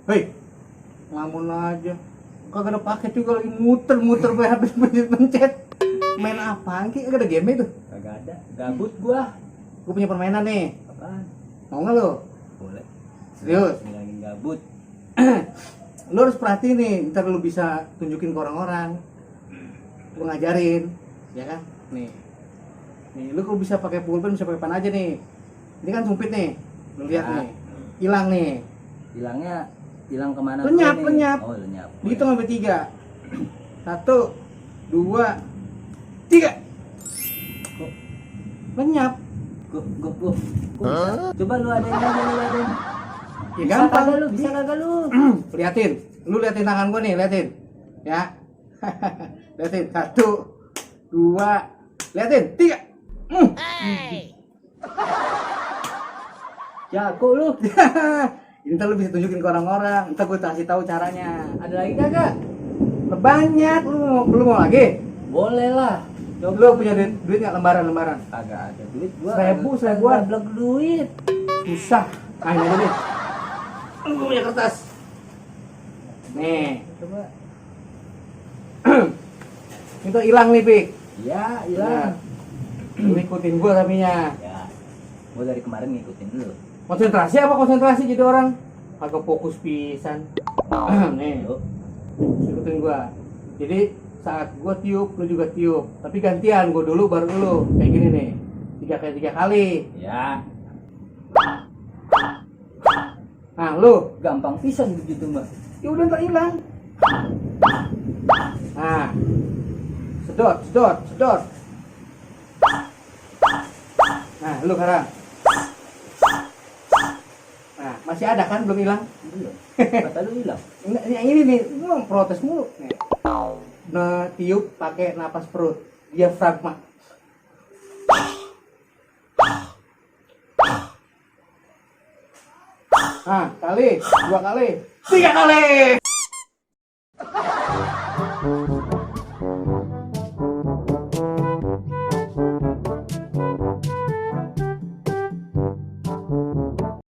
Hei, ngelamun aja. Kagak ada paket juga lagi muter-muter gue habis pencet. Main apaan ki? Kagak ada game itu. Kagak ada. Gabut gua. Gue punya permainan nih. Apaan? Mau nggak lo? Boleh. Serius? Ngilangin gabut. Lo harus perhatiin nih, ntar lo bisa tunjukin ke orang-orang. Gue ngajarin, ya kan? Nih, lo kalau bisa pakai pulpen bisa pakai pan aja nih. Ini kan sumpit nih, lo lihat Ya. nih, hilang nih. Hilangnya hilang kemana? Lenyap, dulu nih? lenyap. Oh, lenyap. Dihitung sampai 3. 1, 2, 3. Kok Lenyap. kok bisa? Coba lu adain aja, lu adain. Ya Bisa gampang. kagak lu? Bisa kagak lu? Liatin, lu liatin tangan gue nih, liatin. Ya. Liatin, 1, 2, liatin, 3. Jago lu. Ini ntar lu bisa tunjukin ke orang-orang. Ntar gue kasih tahu caranya. Ada lagi kagak? Banyak, lu mau lagi? Boleh lah. Lu punya duit nggak lembaran? Kagak ada duit gua. Seribuan. Blok duit. Susah. Ah, ini aja deh. Gue punya kertas. Nih, Coba. itu hilang nih, Pik. Iya, hilang. Lu ikutin gua tapinya. Ya. Gua dari kemarin ngikutin lu. Konsentrasi apa konsentrasi jadi orang? Agak fokus pisan. Nih, Lu. ikutin gua. Jadi saat gua tiup, lu juga tiup. Tapi gantian, gua dulu baru lu. Kayak gini nih. 3 kali. Ya. Nah, lu. Gampang pisan begitu mah. Ya udah ntar hilang. Nah. Sedot. Nah, lu sekarang. Nah, masih ada kan belum hilang? Belum. Kata lu hilang. Yang ini nih, lu mau protes mulu. Nih. Nah, tiup pakai napas perut, diafragma. Nah, 2 kali, 3 kali.